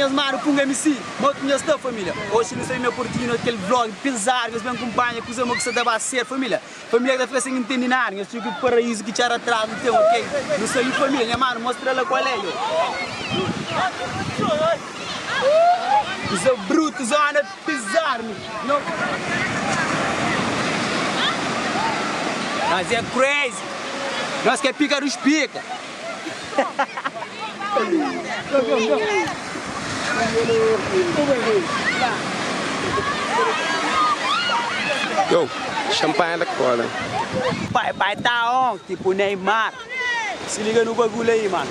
nhos manu Punga MC, mo ki nhos sta família? Oxi nu sta li na Portinho na kel vlog pizadu, nhos ben kunpanha kuza mo ki sta ta ba ser família. Família ka ta fika sen intendi nada, nhos txeu ki paraízu ki txera atrás nu ten ok. Nu sta li família, nha manu mostra la kual é yo. Kuza brutu, zona pizadu, no. Nós é crazy, nós que é pica dos pica. Yo, champanhe da cola. Pai, pai tá on, tipo Neymar. Se liga no bagulho aí, mano.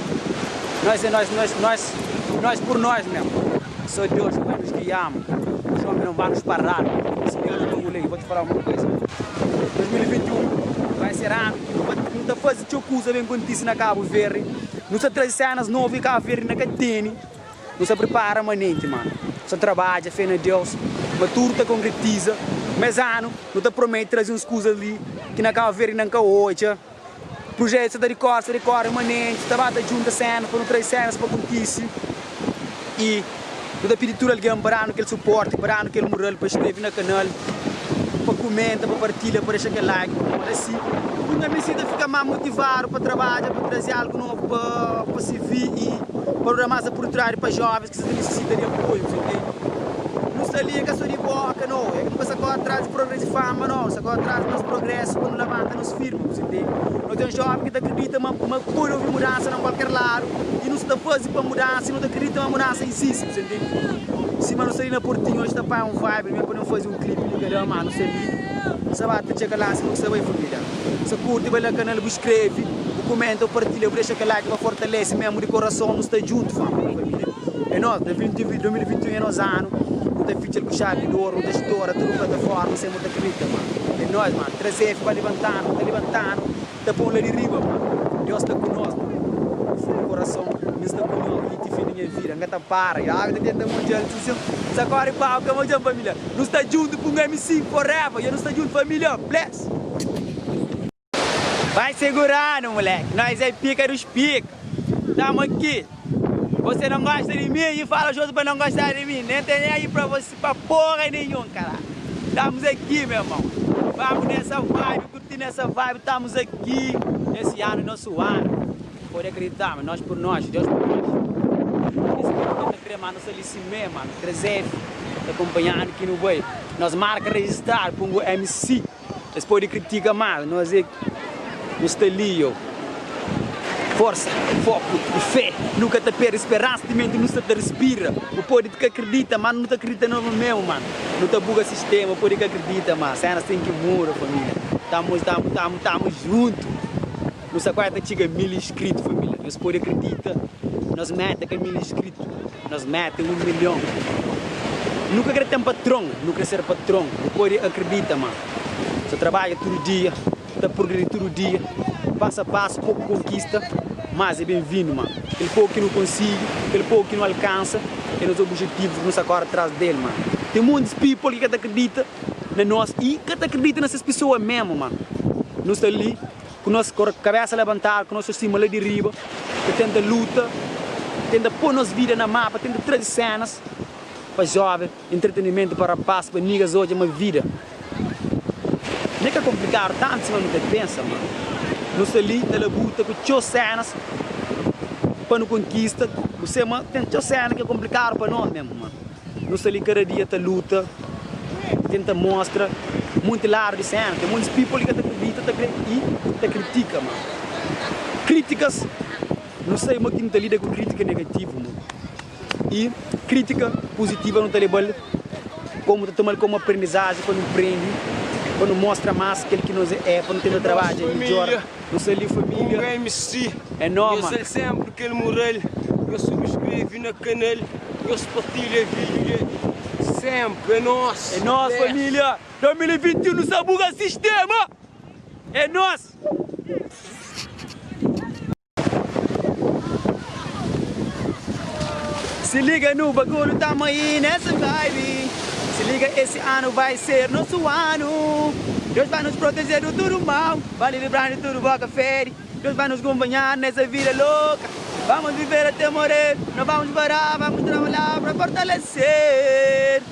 Nós é nós, nós, nós, nós por nós mesmo. Só Deus que vai nos guiar, mano. Os homens não vão nos parar. Se liga no bagulho aí, vou te falar uma coisa. 2021 vai ser ano que nu ta faze txeu kuza ben kontise na Kabu Verdi. Nu sta traze senas novu ki Kabu Verdi inda ka tene. Nu sta pripara manenti, mano. Nu sta trabadja, fé na Deus, ma tudu ta konkretiza. Ma es anu nu ta promete traze uns kuzas li ki na Kabu Verdi inda N ka odja. Projetu sta ta dikori, sta dikori manenti, ta ba ta djunta senas pa nu traze senas pa kontise. I nu ta pidi tudu algen pa da-nu kel suporti, pa da-nu kel mural pa skrebe na kanal, pa kumenta, pa partilha, pa dexa kel like, pamodi asi un amizi ta fika más motivadu pa trabadja, pa traze algu novu pa pa CV i pa nu da más oportunidadi pa jovens ki sa ta nisisita di apoiu, bu ntende? Nu sta li é ka so di boka no, é ki nu ka sta kóre tras di progresu di fama no, nu sta kóre tras di nos progresu pa nu labanta nos firma, bu ntende? No ten joven ki ta kridita ma ma pode obi mudansa na kualker ladu i nu sta faze pa mudansa i nu ta kridita ma mudansa izisti, bu ntende? Sima nu sta li na Portinho oji ta panha un vibe mi pa nu faze un clipe li kada ma nu sta li sa ba ta txeka la sima ku sta bai família. Sa kurti bai la kanal bu skreve, bu kumenta, bu partilha, bu dexa kel like pa fortalese mesmu di korason nu sta djuntu fam família. É nos, 2021 é nos anu, nu ta fitxa-l ku xavi di oru, nu ta stora tudu plataforma sen bu ta kridita ma é nos mano. 3F ba libantanu, ta libantanu. Ta pon la di riba mano Deus sta ku nos mano Di fundu korason mi sta ku nhos li ti fin di nha vida N ka ta para Ya ta tenta modjal si si Sa kori pau ka modjan familia Nu sta djuntu pun MC forever Ya nu sta djuntu familia Bless. Vai segurando moleque, nós é pica dos pica Tamo aqui Você não gosta de mim e fala os outros pra não gostar de mim Nem tem nem aí pra você pra porra nenhum caralho Estamos aqui meu irmão Vamos nessa vibe Curtindo essa vibe, estamos aqui Esse ano é nosso ano Pode acreditar, mas nós por nós, Deus por nós Esse que eu ta kre, mano, sta li simé, mano 3F ta acompanhando ki nu bai Nos marca registrado, Pungo MC Es pode critica mas, nós é Nu sta li, yo Forsa, foku i fé Nunka ta perde speransa timenti nu sta ta respira Bu pode ka acredita, mas nu ta acredita na nos mesmu, mano Nu ta buga sistema, pode ka acredita, mas cenas ten ki muda, família Tamo, tamo, tamo, tamo junto Nu sta kuase ta txiga 1000 inscrito, família Nhos pode acredita, nos meta ka 1000 inscrito Nos meta é 1 milhon Nu ka kre ten patron, nu kre ser patron Bu pode acredita, mano Sa trabadja tudu dia Ta progredi tudu dia, pasu a pasu, poku konkista, mas é ben-vindu, mano. Kel poku ki nu konsigi, kel poku ki nu alkansa, é nos objetivu ki nu sta kóre tras del, mano. Ten montis people ki ka ta kridita na nos i ka ta kridita na ses pesoa memu, mano. Nu sta li ku nos kabésa labantadu, ku nos autostima la di riba, ta tenta luta, tenta poi nos vida na mapa, tenta traze sénas pa jóven. Entretenimento pa rapaz, pa niggas odja ma vida nem ka komplikadu tantu sima nu ta pensa ma nu sta li ta labuta ku txeu senas pa nu konkista bu se ma ten txeu sena ki é komplikadu pa nos mesmu ma nu sta li kada dia ta luta tenta mostra monti ladu di sena ten montis people ki ka ta kridita ta kre i ta kritika ma kritikas nu sai ma ki nu ta lida ku kritika negativu ma. I kritika puzitiva nu ta leba-l komu ta toma-l komu aprendizaji pa nu prende, pa nu mostra más kel ki nos é, pa nu tenta trabadja midjór. Nu sta li família, é nó ma. Nhos sempre kel mural, nhos subscreve na canal, nhos partilha vídeo de sempre, é nós. É nós família, 2021 nu sta buga sistema, é nós. Se liga no bagulho, tamo aí nessa vibe. Se liga, esse ano vai ser nosso ano. Deus vai nos proteger do tudo mal, vai livrar de tudo boca fere. Deus vai nos acompanhar nessa vida louca. Vamos viver até morrer, não vamos parar, vamos trabalhar para fortalecer.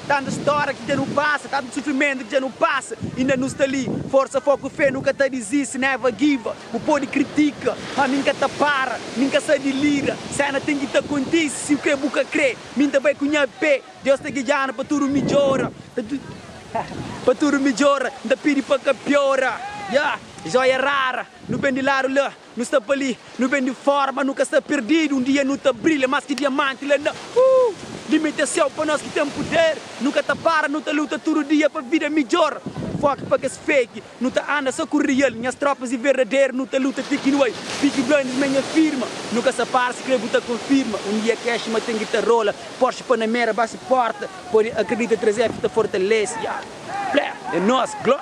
Tantu stória ki dja nu pasa, tantu sufrimentu ki dja nu pasa, inda nu sta li. Forsa, foku, fé, nu ka ta dizisti, never give up. Bu pode kritika, ma mi N ka ta para, mi N ka sa dilira. Sena ten ki ta kontise, si bu kre bu ka kre, mi N ta bai ku nha pé. Deus ta gidja-nu pa tudu midjora, pa tudu midjora, N ta pidi pa ka piora. Yeah, joia rara, nu ben di ladu la. Nu sta pa li, nu ben di fora, ma nu ka sta perdidu. Un dia nu ta brilha más ki diamanti la na uh Limiti é séu pa nos ki ten puder. Nu ka ta para, nu ta luta tudu dia pa vida midjora. Foki pa kes fake, nu ta anda so ku real. Nhas tropas é verdaderu, nu ta luta ti ki nu ai. Peaky Blinders ma nha firma, nu ka sa para si kre bu ta konfirma. Un dia cash ma ten ki ta rola, Porsche Panamera baxu porta. Pode akredita 3F ta fortalese, yeah. Plé, é nos, glo.